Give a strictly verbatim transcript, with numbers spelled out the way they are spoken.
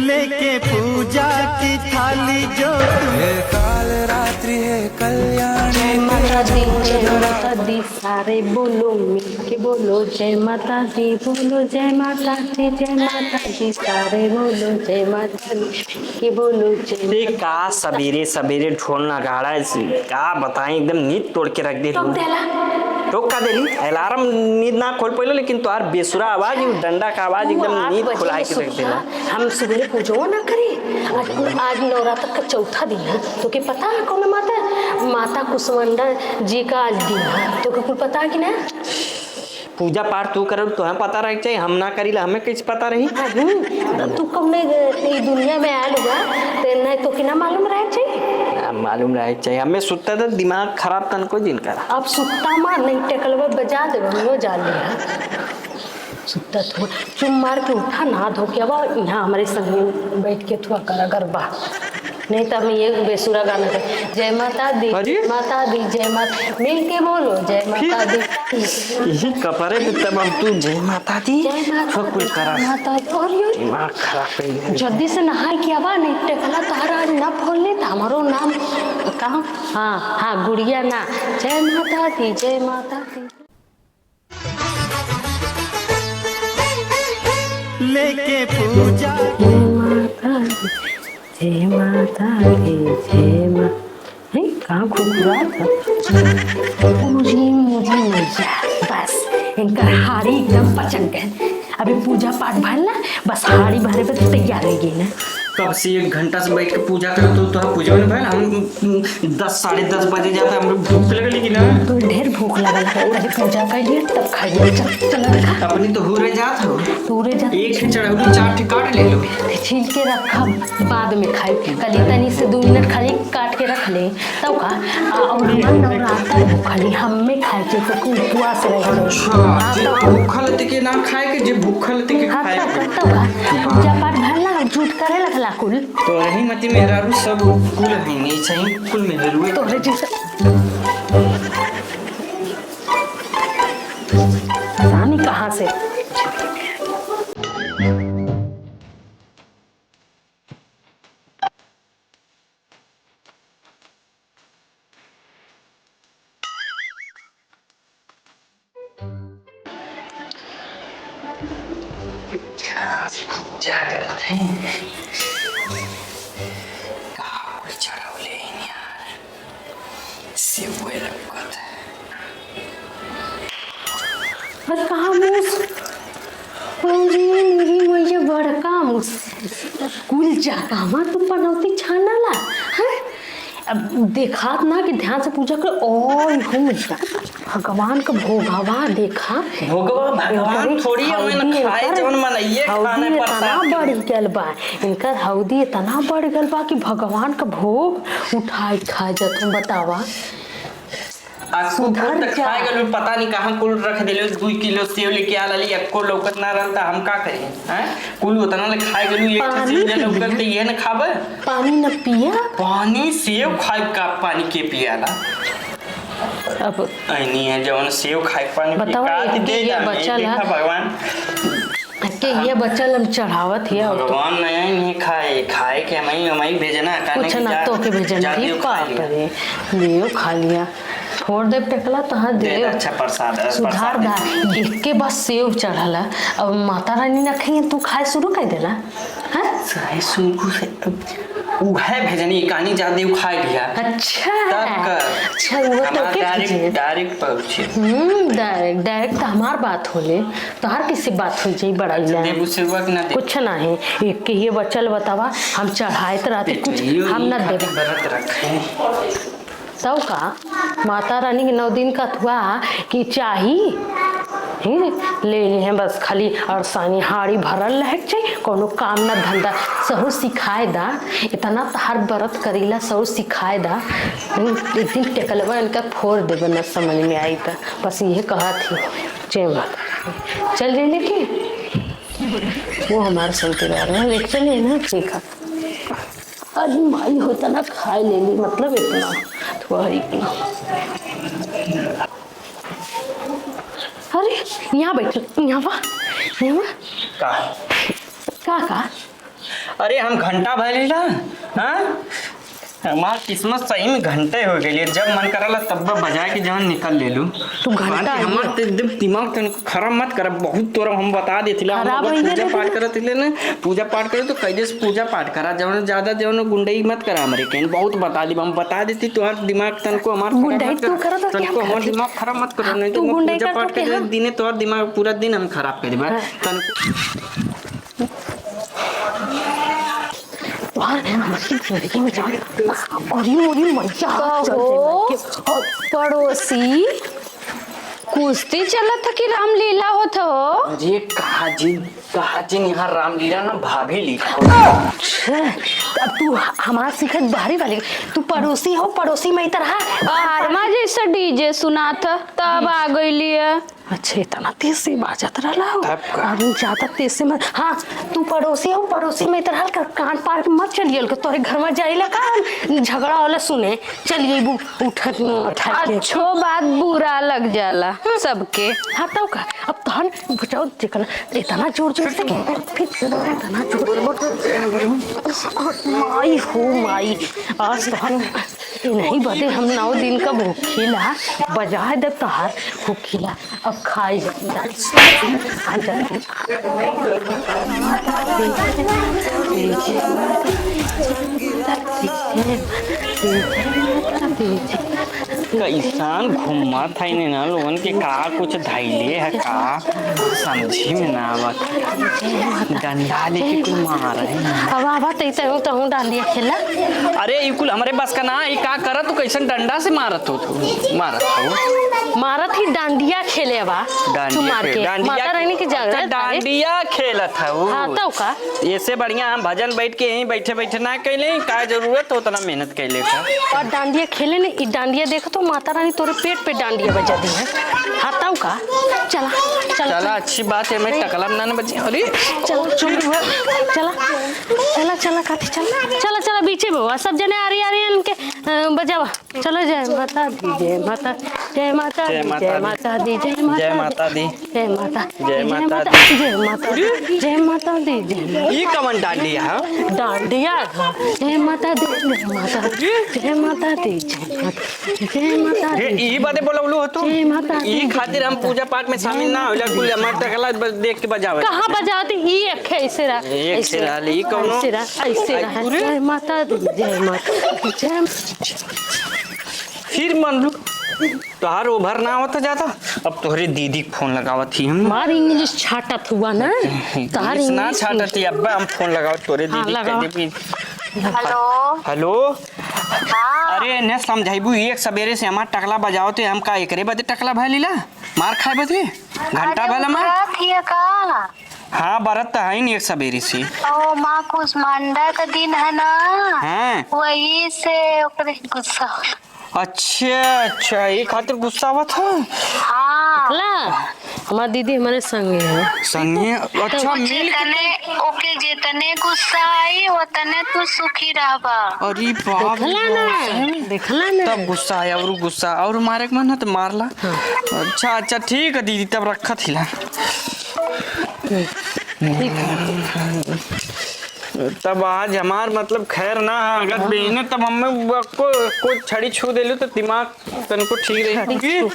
लेके पूजा की थाली जो तू हे काल रात्रि हे कल्याणी। जय माता दी, जय माता दी, सारे बोलो मिल के बोलो, जय माता दी, बोलो जय माता दी, जय माता दी, सारे बोलो जय माता दी, के बोलो जय ते माता का दी। सबेरे सबेरे ढोल नगाड़ा ऐसे का बताएं, एकदम नींद तोड़ के रख दे। टोक देला। टोक का देली? अलार्म नींद ना खोल पइलो, लेकिन तोहार बेसुरा आवाज, उ डंडा का आवाज तू एकदम आठ नींद बजे खुला में के रख सुता, देला। हम सुबह पूजो ना करी। आज, आज नवरात्र का चौथा दिन है, तोके पता है कौन माता? माता कुसुमांडा जी का आज दिन है, तोके कुल पता है कि ना? पूजा पाठ तू करब, तोहे पता रहे के चाहिए, हम ना करीला, हमें कैसे पता रही? हाँ, हम्म, तो तू कौने, ए, ई दुनिया में आयल हुआ, तो नहीं तोके ना मालूम रहे के चाहिए? ना, मालूम रहे के चाहिए, हमें सुत्ता था, दिमाग खराब तनको जिन करा। अब सुत्ता मार, नहीं टेकलवा बजा दे, हम जान लिया। सुत्ता तो चुप मार के उठा, नहा धो के अब यहाँ हमरे संग बैठ के थुआ करा गरबा। नहीं तो हम ये बेसुरा गाना गाए, जय माता दी, अरे? जय माता दी, जय माता, मिल के बोलो, जय माता दी। यही कपड़े पे तब हम तू जय माता दी, जय माता सब कुछ दी, करा। जय माता दी। और ये दिमाग खराब कर दिया। जल्दी से नहाए के आवा, नहीं टेकला तोहरा आज ना फोल ले, तो हमारो नाम कहाँ? हाँ, हाँ, गुड़िया ना। जय माता दी, जय माता दी। लेके पूजा। जय माता दी, जय माता दी, जय माँ। हैं, कहाँ कुकुरा था? पूरी मुझे मैया, बस इनकर हाड़ी एकदम पचक गए। अभी पूजा पाठ भर ना, बस हाड़ी भरे पे तैयार हो गई ना। कब से एक घंटा से बैठ के पूजा करत हो, तो पूजा में भइल, हम, उम, दस, साढ़े दस बजे जाता, हमको भूख लगल कि ना। तो ढेर भूख लगल है, पहले पूजा कर लिया, तब खाइए। चल, चल, चल। अपनी तो हुरे जात हो। हुरे जात। एक ठे चढ़ौली, चार ठे काट ले लो। छील के रखब, बाद में खाई। कली तनी से दो मिनट खाली काट के रख ले, तब का? आ, और हमार नवरात्र हो, खाली हमें खाए के, तो उपवास रहे। हाँ, हाँ, जे तब का? भूखल ते के ना खाए के, जे भूखल ते के हाँ, खाए तब के। का? तब का? पूजा पाठ भरला, झूठ करे लगला कुल। तोरही मती मेहरारू सब कुल है, नहीं चाहिए कुल मेहरारू। तोहरे जैसे पता नहीं कहाँ से। पूजा करत हैं। का कोई चढ़ौले हैं यार? सेवुए लौकत है। अरे कहाँ मूस? अरे मेरी मैया, बड़का मूस। कुल जगहवा तू पनौती छानला, हैं? अब देखात ना कि ध्यान से पूजा कर। ओए हो मैया, भगवान का भोगवा देखा। भोगवा भगवान इनकर थोड़ी हमें न हौदी खाए, इनकर जौन मनइये खाने हौदी इतना प्रसाद के। बढ़ गल बा, इनकर हौदी इतना बढ़ गल बा कि भगवान का भोग उठाए खाए जात, बतावा। आ कुल सुधर कुल तक जा। खाए गलू, पता नहीं कहाँ कुल रख देले। दुई किलो सेव लेके आ लाली, एको लौकत ना रहल, त हम का करी? हैं? कुल उतना ले खाए गलू, एक ठे पानी सेव ले पी लौकत, लिया। त ये न खाबे? पानी न पिया? पानी, सेव खाए का पानी के पियाला? अब ऐनी है जवन सेव खाए पानी बतावा, पिया, एक के दे ये जाने, बचल है। देखा भगवान। के ये बचल हम चढ़ावत हिया, और तो भगवान नया ही नहीं खाए, खाए के हमई, हमई भेजना, कहने कुछ की ना जा, तो के भेजना, जा ये दियो खा पाप लिया। रे, लियो खा लिया, फोड़ दे टेकला, तहाँ दे दे। अच्छा प्रसाद, सुधार प्रसाद दा, दे। एक के बस सेव चढ़ला, अब माता रानी ना खाई, तू खाए शुरू कर देला, हैं? खाए शुरू से, उहे भेजनी, कहानी जा दियो खा लिया। अच्छा। तब का? अच्छा, वो तो हमार के direct, भेजे? Direct पहुँचे। हम्म, direct, direct तो हमार बात होले। तोहार किसी बात हो जाई बड़ाई अच्छा, ना। देबू सेवा कि ना देबू? कुछ नाही, एक के ये बचल बतावा, हम चढ़ाइत रहते कुछ, बेटइयो हम ई ना खातिर देबे। व्रत रखे। तब का, माता रानी के नौ दिन का थुआ कि चाही, हम्म, ले ली हैं बस खाली अरसानी हाड़ी भरल रहे के चाही, कोनो काम ना धंधा, सहू सिखाए दा, इतना तहार व्रत करीला, सहू सिखाए दा, हम्म, एक दिन टेकलवा इनका फोड़ देबे, ना समझ में आई त, बस ये कहत ही। जय माता दी। चल जाइले की? वो हमार सुनते रह रहे हैं, देख चलिए ना, ठीक है। अरे माई होता ना खाए ले ली, मतलब इतना थोड़ा ही इतना। अरे यहाँ बैठ, यहाँ बा, यहाँ बा। का? का, का? अरे, हम घंटा भर लेला, हाँ? हमार किस्मत सही में घंटे हो गइल। जब मन करला तब बजा के जवन निकल लेलू। तू घंटा बाकी हमार ये ते एकदम दिमाग तन खराब मत कर। बहुत तोरा हम बता देतिला, हम खराब अगर हो गइल पूजा रे पाठ तू। करत ले ना, पूजा पाठ करे तो कैदे से पूजा पाठ करा, जवन ज्यादा जवन गुंडई मत करा हमरे के। बहुत बता दी, हम बता देती, तोहार दिमाग तनको हमार खराब गुंडई मत तू कर। करत हो कि हम तनको हमार करत? दिमाग खराब मत करो, हाँ, नहीं तो तू हम गुंडई पूजा करत पाठ हो कि करे हम? दिने तोहार दिमाग पूरा दिन हम खराब कर देबा। हाँ। तन और हमारी जिंदगी में जान, अरे मोरी मैया, कहो, चल, चल, चल। पड़ोसी, कुश्ती चलत ह कि रामलीला होत हो? अरे कहा जिन, कहा जिन, यहाँ रामलीला ना, भाभी लीला। अच्छा, अब तू ह-, हमार सीखत बाहरी वाली, तू पड़ोसी हो, पड़ोसी में इधर आ। आरमा जैसा डीजे सुनात ह, तब आ गइली है। अच्छा, इतना तेज से बाजत रहला हो? तब का? अभी ज्यादा तेज से मत। हाँ, तू पड़ोसी हो, पड़ोसी में इधर हल्का कान पार के मत चलियल के, तोरे घर में जाइला का हम झगड़ा होला सुने, चलिए बू उठत उठा के। अच्छो बात बुरा लग जाला सबके। हाँ, तब का? अब तहन बचाओ, जेकरा इतना जोर जोर से, फिर इतना जोर, माई हो माई, आज तहन इन्हीं बदे हम नौ दिन का भूखीला, बजाए दे तहार भूखीला। अब खाई जा, आ जा। कैसन घूमत है ने ना लोगन के, का कुछ धैले है का, समझी में ना आवत। डंडा लेके कुल मारे। अब आवा तई तहूँ, तहूँ डांडिया खेला। अरे ई कुल हमरे बस का ना, ई का करत तू, कैसन डंडा से मारत हो तू, मारत हो? मारत ही डांडिया खेले बा। डांडिया चुमार खेल, के। डांडिया माता रानी की अच्छा, जागरण करे। डांडिया खेलत है उ। हाँ, तउ का? ऐसे बढ़िया हम भजन बैठ के यहीं बैठे बैठे ना कैले, का जरूरत हो उतना मेहनत कैले का? और डांडिया खेले ने, ई डांडिया देखो तो माता रानी तोरे पेट पे डांडिया बजा दी है। हाँ, तउ का? चला, चला, चला, चला। अच्छी बात है, मैं टकला ना, ना बजी। अरे, चला, चला, चला, चला, चला, काफी चला, चला, चला, बीचे में हुआ, सब जने आ रही, आ रही है, इनके, अ, बजावा। चलो, जय माता दी, जय माता, जय माता दी, जय माता दी, जय माता दी, जय माता, जय माता दी, जय माता दी, जय माता दी, जय माता दी, जय माता। ई कवन डांडिया है? डांडिया है। जय माता दी, जय माता दी, जय माता दी, जय माता, जय माता दी। ई बदे बोलवलू हो तू? जय माता दी, ई खातिर हम पूजा पाठ में शामिल ना होला, कुल हमार टकला ब-, देख के बजावे। कहाँ बजावत? ई एक है, ऐसे रहा, एक से ऐसे रहा, ई कौनो? ऐसे रहा, ऐसे रहा। अरे। जय माता दी, जय माता दी, जय। फिर मान लू, तोहार ओभर ना होता जाता, अब तोहरे दीदी के फोन लगावत ही हम। हमार इंग्लिश छाटत हुआ ना, तोहार इंग्लिश ना छाटत ही, अब हम फोन लगावत तोहरे दीदी के। हेलो। हेलो। हाँ। अरे, इन्हें समझाइबू, एक सबेरे से हमार टकला बजावत है, हम का एकरे बदे टकला भय लीला? मार खाए बदे? घंटा भला मार? बरत हिय का? हाँ, बरत त है नहीं एक सबेरे से। ओ माँ, कुसमांडा का दिन है ना? हाँ। वही से ओकरे गुस्सा होला। अच्छा, अच्छा, ये खातिर गुस्सा आवत है? हाँ। देखला, हमार दीदी हमारे संगे है। संगे? अच्छा, मिल के जेतने, ओके जेतने गुस्सा आई, ओतने तू सुखी रहबा। अरे बाप रे। देखला ना, देखला ना। तब गुस्सा आया, और गुस्सा, और मारे के मन है तो मार ला। हाँ। अच्छा, अच्छा, ठीक है दीदी, तब रखत हिला। ठीक है। तब आज हमार मतलब खैर ना है, अगर हाँ। बेने तब हमें वो को, कोई छड़ी छू देलू तो दिमाग तनको ठीक रही। छड़ी छू।